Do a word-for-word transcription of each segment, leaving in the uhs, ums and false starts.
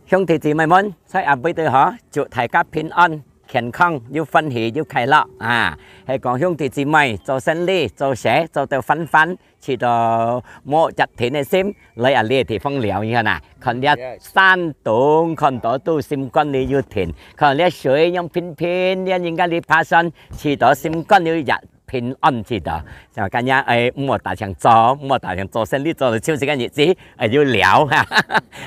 兄弟姊妹們，在阿伯對吼，祝大家平安、健康、又歡喜、又快樂啊！係講兄弟姊妹做生理、做事做到翻翻，試著無一定个心，來啊這地方尞一下呐，看這山頂看到都心肝裡有定，看這水樣平平，這人家裡爬山，試著心肝裡也平安試著。像今日，哎，毋好打算做，毋好打算做生理，做到就係个日子，哎，有尞。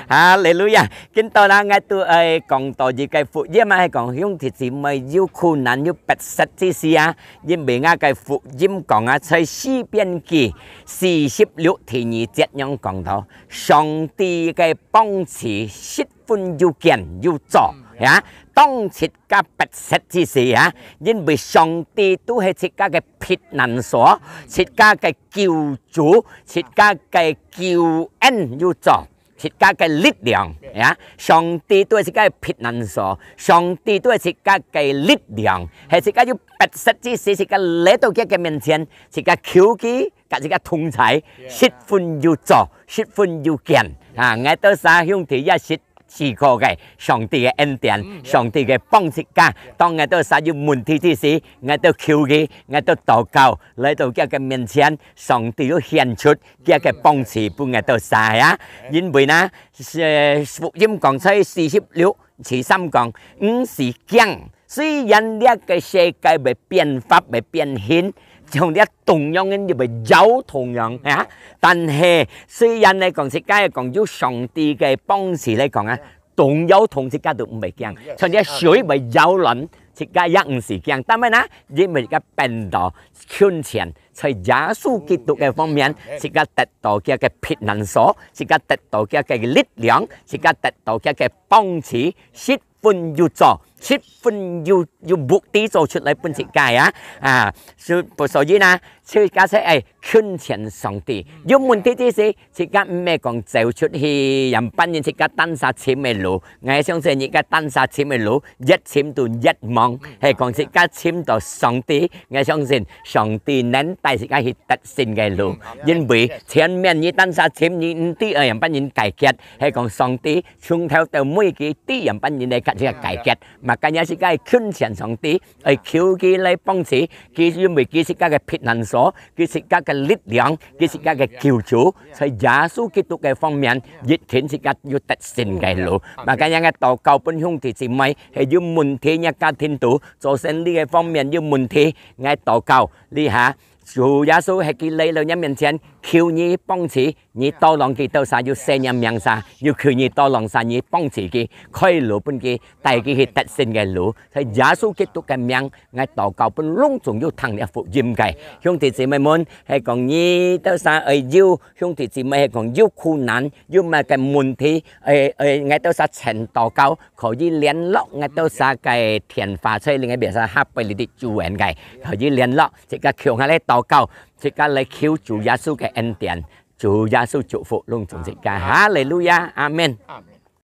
哈利路亞！今到啦，𠊎都，哎，講到一個福音啊，係講兄弟姊妹有苦難、有逼塞之時啊，因為𠊎个福音講啊，在詩篇記四十六第二節樣講到，上帝个幫助十分有見有助，嗯，呀，當自家逼塞之時啊，因為上帝都係自家个避難所，自家个救主，自家个救恩有助，自家个力量，呀，上帝都係自家个避難所，上帝都係自家个力量，係自家有逼塞之時，自家來到佢个面前，自家求佢，佮自家同在，十分有助，十分有見。啊，𠊎兜儕兄弟也識 試過个上帝个恩典，上帝个幫自家。當𠊎兜儕有問題之時，𠊎兜求佢，𠊎兜禱告，來到佢个面前，上帝有顯出佢个幫助分𠊎兜儕啊。因為呢，福音講在四十六第三講，毋使驚，雖然這个世界會變化，會變形， 像這動樣个，又會搖動樣啊。但係雖然來講，自家講有上帝个幫助來講啊，動搖動自家都毋會驚。像這水會搖亂，自家也毋使驚。但係呢，因為自家變到近前，在耶穌基督个方面，自家得到佢个避難所，自家得到佢个力量，自家得到佢个幫助，十分有助，十分有有目的做出來分自家啊。啊，所所以呢，自家係愛近前上帝。有問題之時，自家毋係講走出去，樣般人自家單儕尋个路。𠊎相信自家單儕尋个路，越尋都越茫。係講自家尋到上帝，𠊎相信上帝能帶自家去得勝个路。因為前面你單儕尋，你毋知愛樣般人解決。係講上帝 從頭到尾佢知樣般人來佮自家解決。嘛，今日自家愛近前上帝，愛求佢來幫助，佢因為佢自家个避難所，佢自家个力量，佢自家个救主，在耶穌基督个方面，一定自家有得勝个路。嘛，今日𠊎禱告分兄弟姊妹，係有問題，若家庭肚，做生理个方面有問題，𠊎禱告，這下 主耶穌係佢來到若面前，求你幫助，你tolong佢兜儕有生若命儕，又求你tolong儕，你幫助佢，開路分佢，帶佢去得勝个路。在耶穌基督个名，𠊎禱告分攏總有聽這福音个兄弟姊妹們，係講你兜儕愛有兄弟姊妹係講有苦難，有麼个問題，愛愛𠊎兜儕全禱告， 可以聯絡𠊎兜儕个電話，在另个別儕下背裡底主人个，可以聯絡，自家共下來禱告，自家來求主耶穌个恩典，主耶穌祝福攏總自家。哈利路亞，阿門。